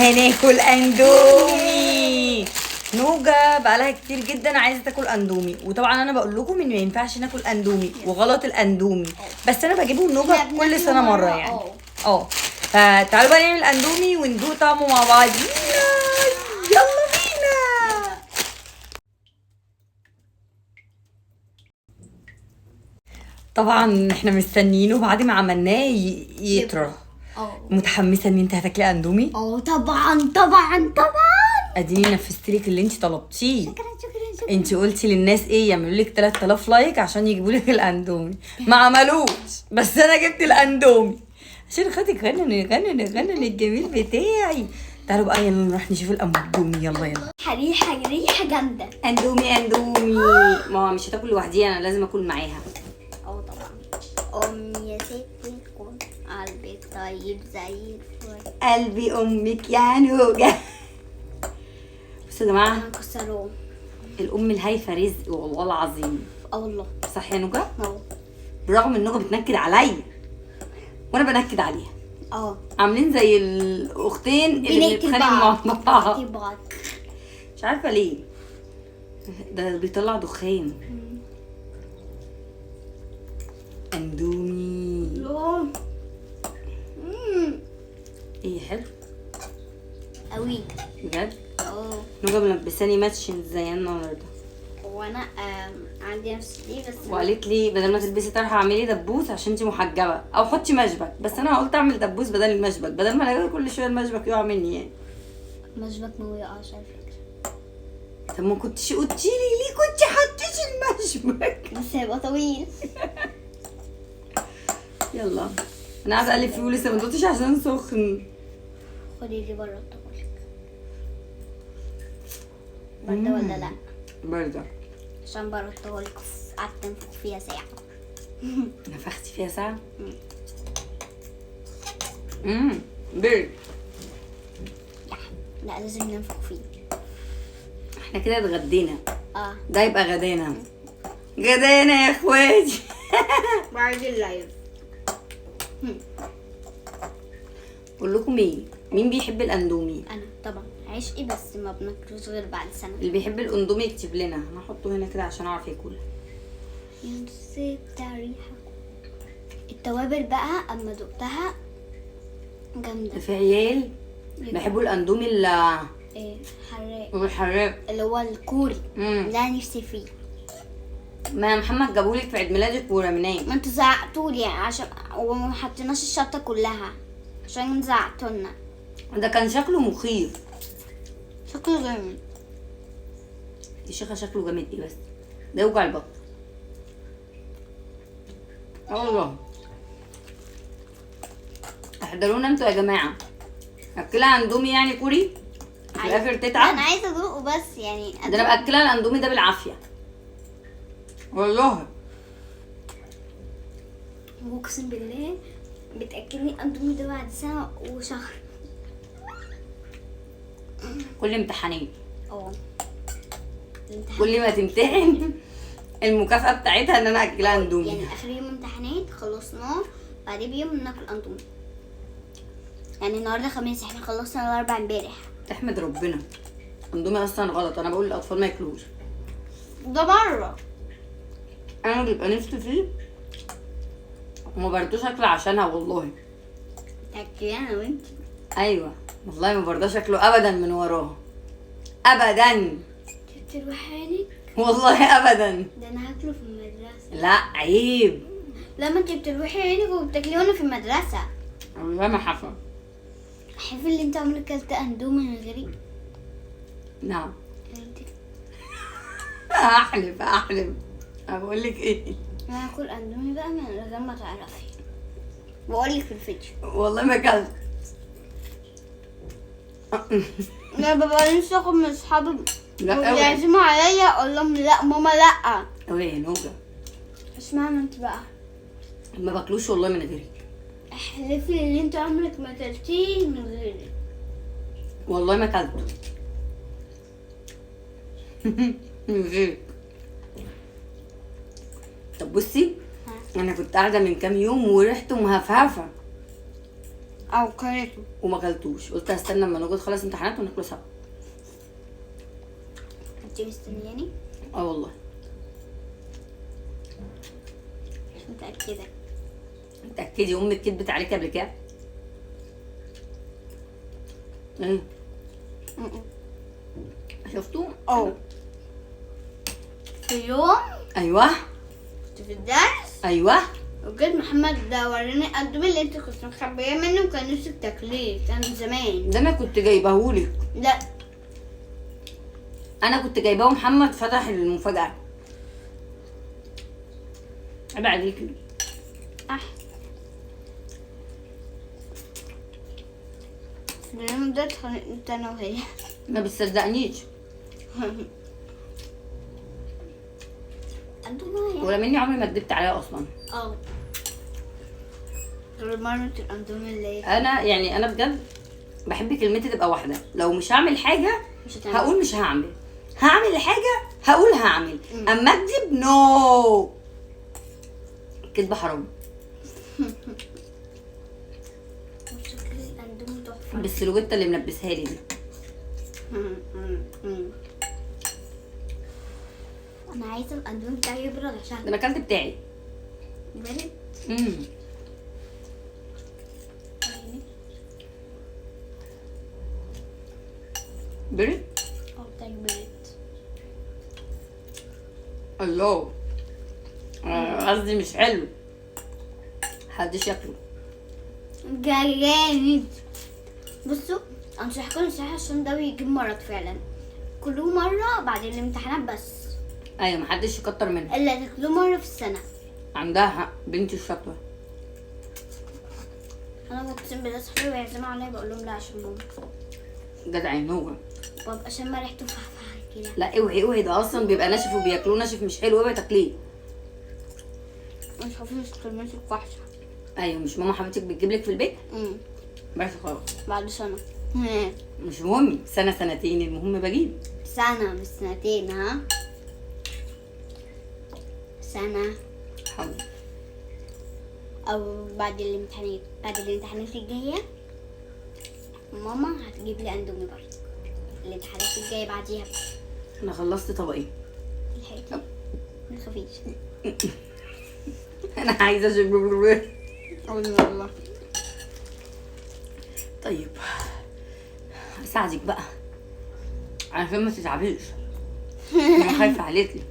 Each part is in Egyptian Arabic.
هناكل اندومي. نوجا بقالها كتير جدا عايزه تاكل اندومي، وطبعا انا بقول لكم ان ما ينفعش ناكل اندومي وغلط الاندومي، بس انا بجيبه لنوجا إحنا كل بناكله سنة مرة مرة، يعني. فتعالوا بقى نعمل اندومي وندوق طعمه مع بعض. يلا بينا. طبعا احنا مستنيينه بعد ما عملناه يطرى. متحمسة ان انت هتاكلي اندومي؟ طبعا طبعا طبعا. اديني نفذت لك اللي انت طلبتيه. شكرا شكرا شكرا. انت قلتي للناس ايه؟ يعملوا لك 3000 like عشان يجيبوا لك الاندومي، ما عملوش، بس انا جبت الاندومي عشان خاطرك. غنن غنن غنن الجميل بتاعي. تعالوا بقى يلا نروح نشوف الاندومي. يلا يلا. ريحه ريحه جامدة. اندومي اندومي. ماما مش هتاكل لوحدي، انا لازم اكل معاها. طبعا. امي يا ستي الكل، قلبي طيب زي الفل. قلبي امك يا نوجه. بصوا يا جماعة، هنكسروه. الام الهايفه رزق والله العظيم. والله صح يا نوجه؟ برغم ان نوجه بتنكد عليا وانا بنكد عليها. عاملين زي الاختين اللي بنقتل بنتخانق بعض. مع بعض. بنقتل بعض. مش عارفه ليه ده بيطلع دخان. اندومي. ايه حلو قوي بجد. نوجه ملبساني matching زي النهارده. وانا عندي نفس دي بس. وقالت لي بدل ما تلبسي طرحه اعملي دبوس عشان انتي محجبة، او حطي مشبك، بس انا قلت اعمل دبوس بدل المشبك، بدل ما الاقي كل شوية المشبك يقع مني يعني. مشبك ما وقعش على فكرة. طب ما كنتش قلتي لي ليه كنتي حطيتي المشبك؟ بس هيبقى طويل. يلا انا قاعدة اقلب فيه ولسه ما دوتش عشان سخن. خدي دي بره الطبق. باردة ولا لا؟ باردة. عشان بره الطبق قعدت انفخ فيها ساعة. نفختي فيها ساعة؟ برد. لا لازم ننفخ فيه. احنا كده اتغدينا. ده يبقى غدانا. غدانا يا اخواتي. بعد ال live. بقول لكم ايه، مين بيحب الاندومي؟ انا طبعا عشقي، بس ما بناكلوش غير بعد سنة. اللي بيحب الاندومي يكتب لنا، انا هحطه هنا كده عشان اعرف اكل. يا ست ريحه التوابل بقى اما دقتها جامدة. في عيال بيحبوا الاندومي ايه حراق، الحراق اللي هو الكوري. ده نفسي فيه. ما محمد جابولك في عيد ميلادك ورميناه. ما انتوا زعقتولي يعني، عشان وما حطيناش الشطه كلها عشان زعقتولنا. ده كان شكله مخيف. شكله جامد يا شيخه، شكله جامد ايه بس ده يوجع البطن. والله احضرونا انتوا يا جماعة. اكلها اندومي يعني كوري في الاخر تتعب. انا عايزه ادوقه بس يعني. ده انا باكلها الاندومي ده بالعافية والله. اقسم بالله بتاكلني اندومي ده بعد سنة وشهر. كل امتحانين. كل ما تمتحن المكافأة بتاعتها ان انا اكلها اندومي. يعني اخر يوم امتحانات خلصناه، بعدين بيوم ناكل اندومي. يعني النهارده خميس، احنا خلصنا الاربع امبارح. تحمد ربنا. اندومي اصلا غلط، انا بقول للاطفال ما ياكلوش ده بره. انا بيبقى نفسي فيه وما برضوش اكل عشانها والله. تاكلي انا وانتي. ايوه والله ما برضاش اكله ابدا من وراها ابدا. تروحي والله ابدا. ده انا هاكله في المدرسة. لا عيب. لا ما انتي بتروحي عينك وبتاكليه وانا في المدرسة. والله ما حصل. حلف اللي انت عمرك كلت اندومي من غيري؟ نعم. احلف احلف. انا بقول لك ايه، انا هاكل اندومي بقى من غير ما تعرفي. بقول لك في الفيديو والله ما اكلت. انا ببقى نفسي اخد من اصحابي لا اوعي. ويعزموا عليا اقول لهم لا ماما لا. اوعي يا نوجه. اشمعنى انت بقى؟ ما باكلوش والله من غيرك. احلفي ان انت عمرك ما اكلتيه من غيري. والله ما اكلته من غيرك. طب بصي، انا كنت قاعدة من كام يوم وريحته مهفهفه. او كلته وما اكلتوش، قلت هستنى لما نوجد خلاص امتحانات وناكله سوا. انت مستنياني؟ اه والله. مش متأكدة. متأكدة؟ امك كدبت عليك قبل كده؟ ايه؟ شفتوا؟ اه في يوم. ايوه كنت في الدرس. ايوه. وجد محمد ده وراني الاندومي اللي انت كنت مخبيه منه وكان نفسك تاكليه كان زمان. ده انا كنت جايبهولك. لا انا كنت جايباه ومحمد فتح المفاجأة. عيب عليكي. اليوم ده اتخانقت انا وهي. ما بتصدقنيش. ولا مني عمري ما كدبت عليها اصلا. اه غير مرة الاندومي اللي انا يعني انا بجد بحب كلمتي تبقى واحدة. لو مش هعمل حاجة مش هقول مش هعمل، هعمل حاجة هقول هعمل. اما اكذب no، الكذب حرام. بس الوته اللي ملبسها لي دي. انا عايزه الاندومي بتاعي يبرد عشان ده انا اكلت بتاعي برد. برد؟ اه بتاعي برد. الله، قصدي مش حلو، محدش ياكله. جامد. بصوا انصحكم نصيحة عشان ده بيجيب مرض فعلا. كلوه مرة بعد الامتحانات بس. ايوه محدش يكتر منه، الا تاكلوه مرة في السنة. عندها حق بنتي الشاطره. انا اقسم بالله صحابي بيعزموا عليا بقول لهم لا عشان ماما. جدع نوجه. ببقى شامة ريحته فحفحه كده. لا اوعي اوعي، ده اصلا بيبقى ناشف وبياكلوه ناشف مش حلو، اوعي تاكليه. مش حافظ كلمتك وحشة. ايوه مش ماما حبيبتك بتجيب لك في البيت؟ بس خلاص بعد سنة. مش مهم سنة سنتين، المهم بجيب. سنة مش سنتين. ها سنة. حاضر. او بعد الامتحانات، بعد الامتحانات الجاية ماما هتجيب لي اندومي برضه. الامتحانات الجاية بعديها. انا خلصت طبقين. لحقتي؟ ما تخافيش. انا عايزه اشرب. والله. طيب اساعدك بقى عشان ما تتعبيش. انا خايفة عليكي.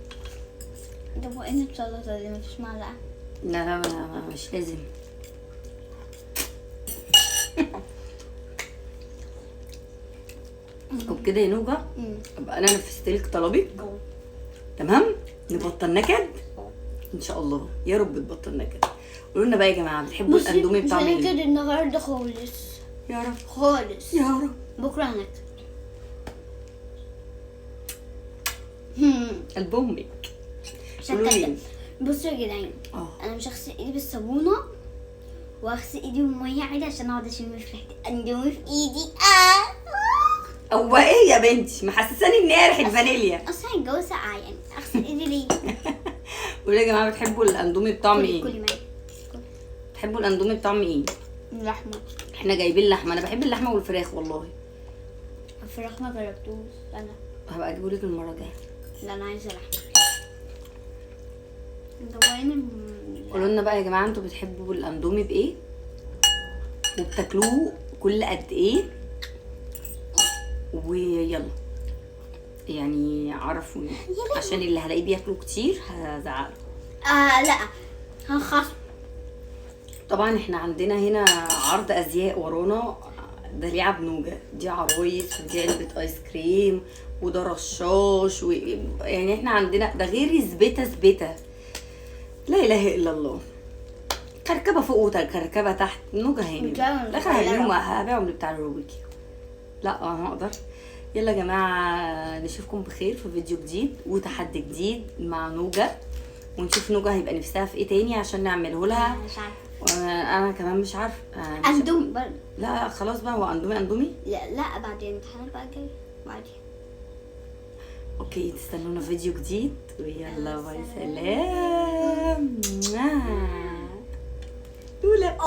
طب وايه السلطة دي؟ مفيش معلقه؟ لا لا لا مش لازم. وبكده يا نوجه ابقى انا نفذت لك طلبك. تمام؟ نبطل نكد ان شاء الله، يا رب تبطل نكد. قولوا لنا بقى يا جماعة بتحبوا الاندومي بطعم ايه؟ مش هنكد النهارده خالص يا رب، خالص يا رب. بكره هنكد. قلب امك. قولوا لي. بصوا يا جدعان، انا مش هغسل ايدي بالصابونه واغسل ايدي بالمية عادي عشان اقعد اشم في ريحه اندومي في ايدي. هو ايه يا بنتي محسساني ان هي ريحه فانيليا؟ اصلا الجو ساقع يعني اغسل ايدي ليه؟ قولوا يا جماعة بتحبوا الاندومي بطعم ايه؟ كلي معايا. بتحبوا الاندومي بطعم ايه؟ اللحمة. احنا جايبين لحمه. انا بحب اللحمة والفراخ والله. الفراخ ما جربتوش انا. هبقى اجيبه لك المرة الجاية. لا انا عايزه لحمه. قولوا لنا بقى يا جماعة انتوا بتحبوا الاندومي بايه؟ وبتاكلوه كل قد ايه؟ ويلا يعني عرفوني عشان اللي هلاقيه بياكلوا كتير هزعله. لا هنخصم. طبعا احنا عندنا هنا عرض ازياء ورانا دليعه بنوجه، دي عرايس ودي علبة ايس كريم وده رشاش يعني احنا عندنا ده غير زبيته زبيته لا اله الا الله، كركبه فوق وكركبه تحت. نوجه هاني الاخر هبيعهم، هبيعهم لبتاع الروبيكي. لا انا هقدر. يلا يا جماعة نشوفكم بخير في فيديو جديد وتحدي جديد مع نوجه، ونشوف نوجه هيبقى نفسها في ايه تاني عشان نعمله لها. مش عارفه انا كمان مش عارفه. اندومي برضه. لا خلاص بقى، هو اندومي اندومي. لا لا بعد الامتحانات بقى جاي بعدين. okay تستنونا فيديو جديد، ويلا bye سلام. لولا.